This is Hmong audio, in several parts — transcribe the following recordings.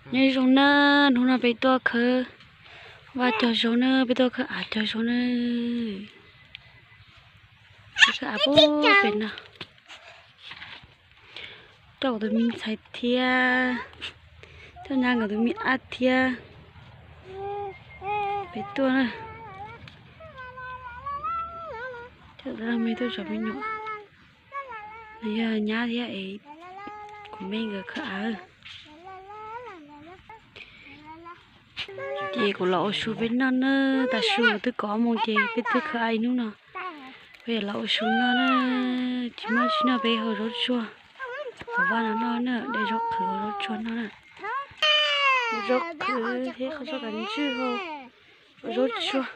Nyob zoo na, hnub no peb tuaj khawb vaj cog zaub na, peb tuaj khawb av cog zaub na. Peb khawb av pem no. Coj kuv tus me ntxhais thiab, coj nyab nkawd tus me ab thiab. Peb tuaj na. Coj tus me tuaj zov me nyuam. Nws yog nyab thiab es kuv me nkawd khawb av. Ces kuv los ua su peb noj na, tav su twb kaum ob moos ces peb twb khawb av ib hnub no. Peb los ua su noj na, tsis muaj tsis noj peb hau zaub tsuag. Tom vaj no noj na, de zaub qhwv hau zaub tsuag noj na. Zaub qhwv thiab qhov zaub kav ntswj hau zaub tsuag.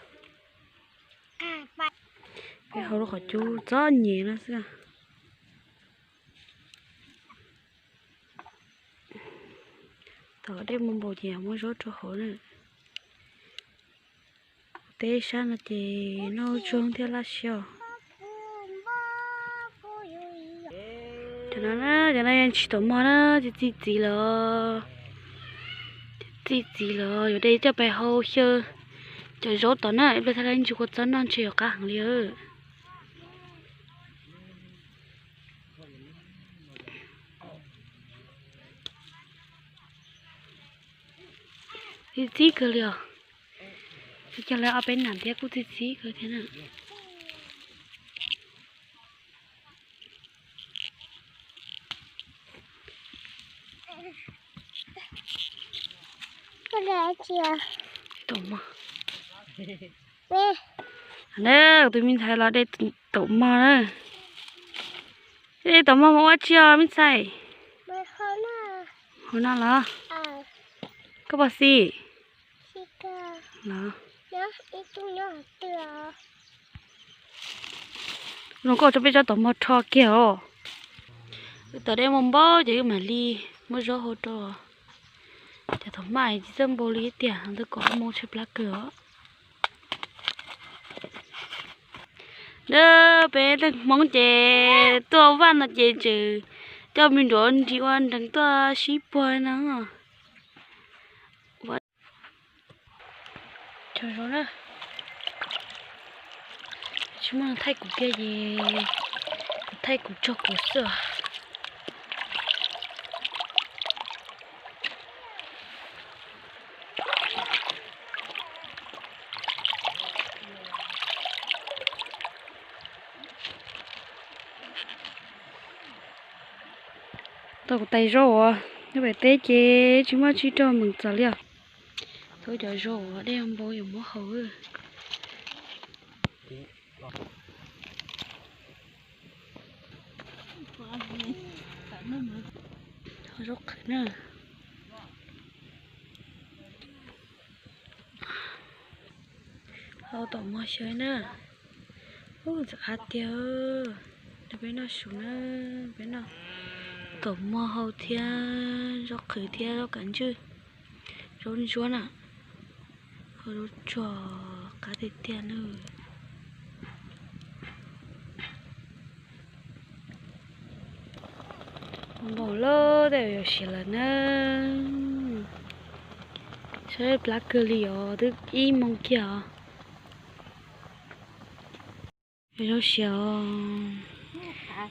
Peb hau lub qhov cub txom nyem no xwb. Tom dej muag npaum ces muab zaub rau hauv na. Teb sab no ces noj tsuag thiab laj siab os. Cov no na, cov no yeej tsis tom mog na, txi txiv lawm. Txi txiv lawm, yuav de coj pais hau xyaw cov zaub tom na, ib pliag thaj laj ntsis kua txob noj ntshe yuav qab heev li. Txi txiv kawg li os. Cog lawv ob peb nam thiab kuj txi txiv kawg thiab na. Tom mog. Na, kuv tus me ntxhais los de tom mog na. De tom mog mus ua tsi os me ntxhais? Hauv no los? Koj puas xis? Los. Zoo nkauj, rau peb tsob tom mog rho kiag os. Wb tom dej muag npaum ces wb mam li muab zaub hau rau. Cov thaum maj tsis txawj npau li tiag, twb kaum ob moos tshaib plab kawg os. Peb leej Hmoob ces tuaj vaj no ces tseem coj me nruav nris ua nrees tuaj sib puag no. Tsis muaj neeg thaij kuv kiag ces kuv thaij kuv tsuag kuv xwb os. Tau kuv tais zaub uas nyob pem teb ces tsis muaj tsis rau meem txom li os. Tau cov zaub uas dej npau yuav muab hau. Zaub qhwv na. Hau tom mog xyaw na. Ub, ntxim qab tiag. Nrog peb noj su na, peb noj tom mog hau thiab zaub qhwv thiab zaub kav ntswj, zaub ntsuab na. Hau zaub tsuag qab tiag tiag na. Npaum lawm tej yuav siav lawm na. Saib plab kawg li os, twb ib moos kiag os. Yog zaub siav os.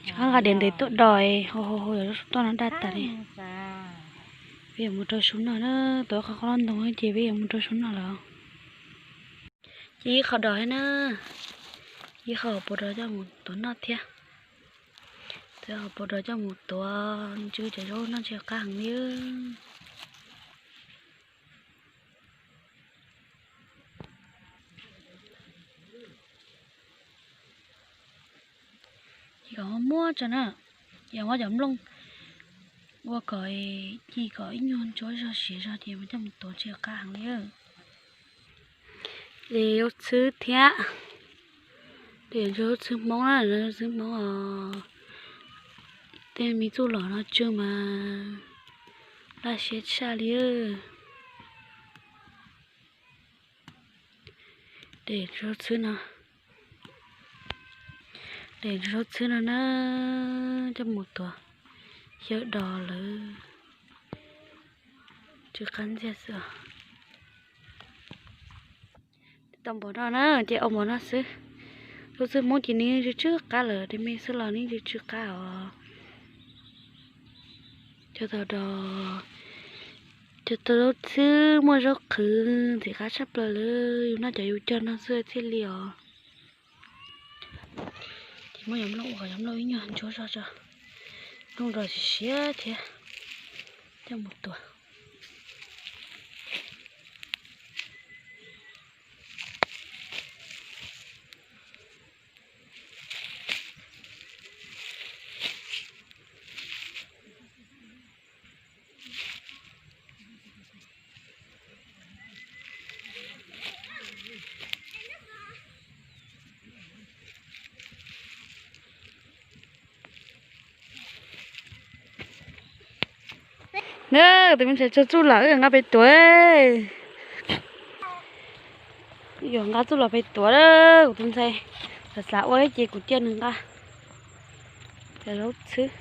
Tsam nqa diav ntev tuaj doj, hau hau hau yog zaub toj no daj tas li. Peb yuav mus rau su noj na, tuav qhov qhov loj ntoo ces peb yuav mus rau su noj lawm. Ces ib qho dos thiab na, ib qho hauv paus dos coj mus tuav noj thiab. Tuav hauv paus dos coj mus tuav ntsw cov zaub noj ntshe qab heev li. Ces kom muab tso na, ces muab cov nplooj ua kom ci kom ib nyuag ntsuab zog siav zog ces muab coj mus tuav ntshe qab heev li. Ces zaub txhwb thiab, ces zaub txhwb Hmoob na, zaub txhwb Hmoob os. Tej me txuj lom no tsw mas laj siab tshaj li. Ces zaub txhwb no, ces zaub txhwb no na, coj mus tuav xyaw dos lawm. Tsw qab ntxiag xwb. Tau npaum no na ces ua npaum no xwb. Lub txwb Hmoob ces nws tsw tsw qab lawm, de me xwb los nws tsw tsw qab os. Cog tau do, cog tau zaub txhwb muaj zaub qhwv ntxim qab tshaj plaws lawm, yus noj cov yus cog no xwb thiaj li os. Ces muab yov nplooj ua kom yov nplooj ib nyuag ntsuab zog tso, nplooj nrog siav siav thiab coj mus tua. Na, tus me ntxhais tsaug txuj los wb nqa pem tuav. Yuav nqa txuj los pem tuav, kuv tus ntxhais xav xav ua ces kuv cia nws nqa cov zaub txhwb.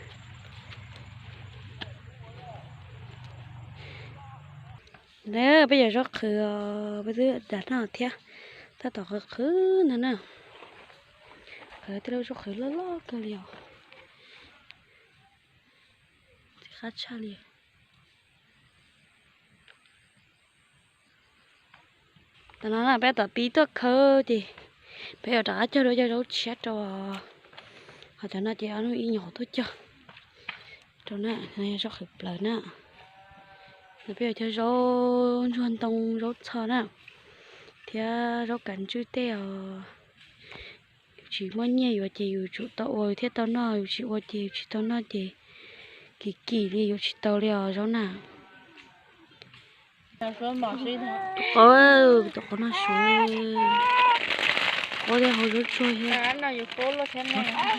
Na, peb cov zaub qhwv os, peb twb dam noj thiab, tab tom qhwv qhwv ntag na. Qhwv tej lub zaub qhwv loj loj kawg li os. Ntxim qab tshaj li. Tam no na peb tom pib tuaj khawb ces peb yuav rov qab cog dua cov zaub tshiab rau. Ho cov no ces ob hnub ib nyuag tuaj cog rau na, no yog zaub qhwv plaws na. No peb yuav cog zaub ntsuag ntoo, zaub txho na, thiab zaub kav ntswj tej os. Yus tsis muaj nyiaj yuav ces yus tsum tau ua thiaj tau noj, yus tsis ua ces yus tsis tau noj ces kim kim li yuav tsis tau li os zaub na. Tus qub, tus qub noj su, qub thiab hau zaub tsuag thiab.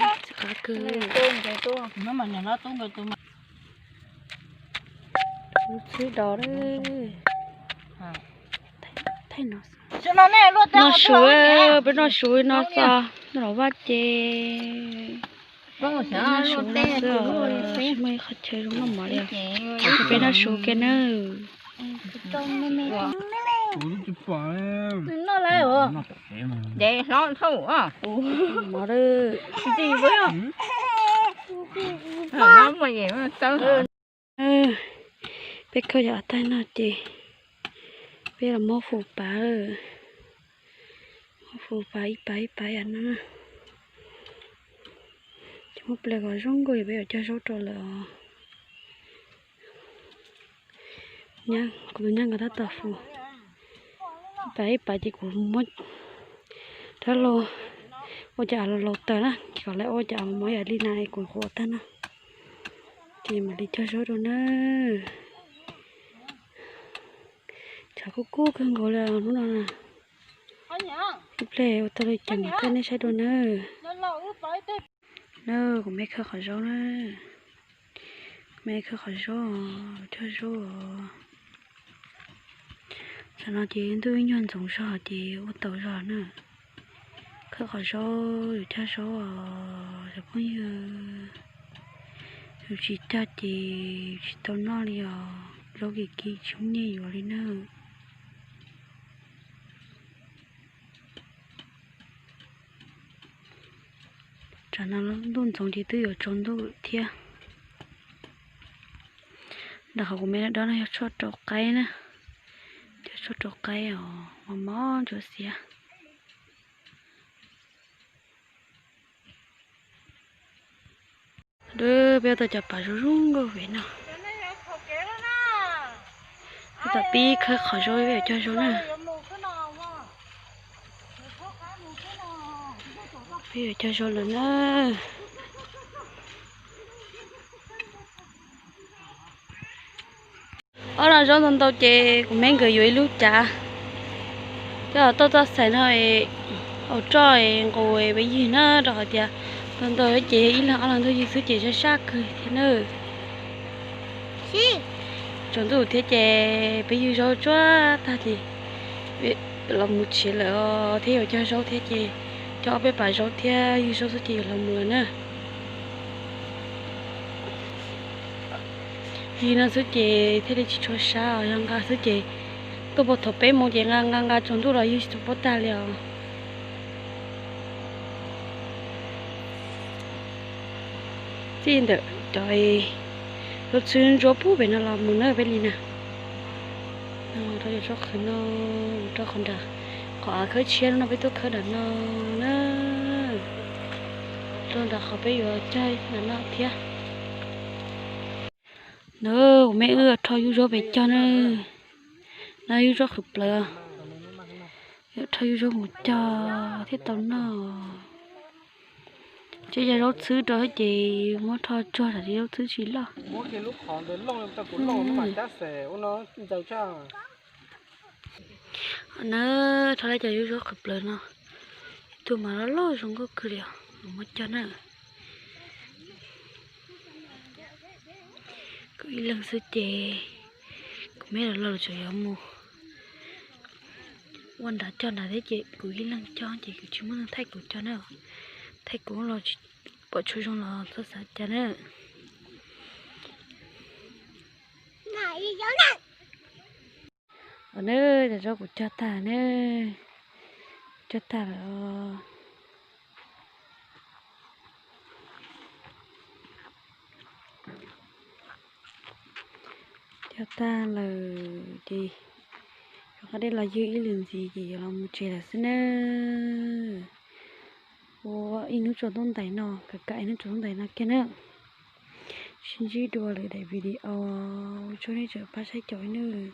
Txiv qab kawg. Lub txwb dos. Noj su, peb noj su no txo, noj los vaj ces noj su no xwb, tsis muaj ib qho chaw zoo noj mov li. Peb noj su kiag nawb. Peb khawb cov taig no ces peb los muab fu pav, muab fu pav ib pav ib pav yam no. Ces muab pliag kom zoo nkauj, peb yuav cog zaub rau lawm os. Kuv tus nyab nkawd tab tom fu ib pav ib pav ces kuv muab rab laug ua cov av laus laus tawm na, ces kom lawv ua cov av mos mos yam li na es kuv qhuav tag no, ces mam li cog zaub rau na. Tshav kub kub kawg nkaus li hnub no na. Ib pliag ua tau li cas mam coj nej saib dua nawb. Nawb, kuv me khawb qhov zaub na. Kuv me khawb qhov zaub, cog zaub os. Tam no ces ntuj ib nyuag ntxoov zog ces ua tau zog na. Khawb qhov zaub, yus cog zaub os cov phooj ywg. Yus tsis cog ces yus tsis tau noj li os. Zaub kim kim tsis muaj nyiaj yuav li na. Tsam no ntuj ntxoov ces twb yuav tsaus ntuj thiab. Nram qhov kuv me dob no yog tshuaj rau qaib na, cov tshuaj rau qaib os, mos mos ntsuav xiav. Peb ua tau cov pav zoo zoo nkauj pem no. Tab tom pib khawb qhov zaub, peb yuav cog zaub na. Peb yuav cog zaub lawm na. Ob no zaub ntau ntau ces kuv me nkawd yuav ib lub cav coj tuaj txoj xais no, hauv roj nqus peb ywg na, rau qhov tias ntau ntau ces ib leeg ob leeg ntuj ywg xwb ces sab sab kawg thiab na. Tsaus ntuj thiab ces peb ywg zaub tsuag tag ces los mus tsev lawm os, thiab yuav cog zaub thiab ces cog ob peb pas zaub thiab ywg zaub xwb ces yuav los mus lawm na. Li no xwb ces thiaj li tsis tshua sab os, yog nqa xwb ces tuaj puag thaum peb moos ces nqa nqa nqa tsaus ntuj los ywg tsis tau pob tag li os. Txij ntawm cov zaub txhwb ntsuab pub pem no los mus na peb li na. Rau cov zaub qhwv no, rau qhov nram qhov av khawb tshiab no peb tuaj khawb nram no na. Rau nram qhov peb yuav cog nram no thiab. Na, kuv me wb rho yub zaub pem cog na. No yub zaub qhwv plaws, rho yub zaub mus cog thiaj tau noj. Tseb cov zaub txhwb rau ces muab rho tsuag tam sis zaub txhwb tsis loj. Na, rho tau cov yub zaub qhwv plaws no, ib tug mas loj loj zoo nkauj kawg li os, muab cog na. Kuv ib leeg xwb ces kuv me los los tseem yuav mus ua nrad cog nrad thiab ces kuv ib leeg cog ces kuv tsis muaj neeg thaij kuv cog na. Thaij kuv los tsis pom tshuaj zoo los txhob xav cas na. Os na, cov zaub kuv cog tag na, cog tag lawm os. Cog tag lawm ces rov qab dej los ywg ib lwm ntxiv ces yuav los mus tsev lawm xwb na. Ua ib hnub tsaus ntuj ntais no, kam kam ib hnub tsaus ntuj ntais no kiag na. Sib ntsib dua lwm daim video, ua tsaug nej tseem pab saib caum ib nub.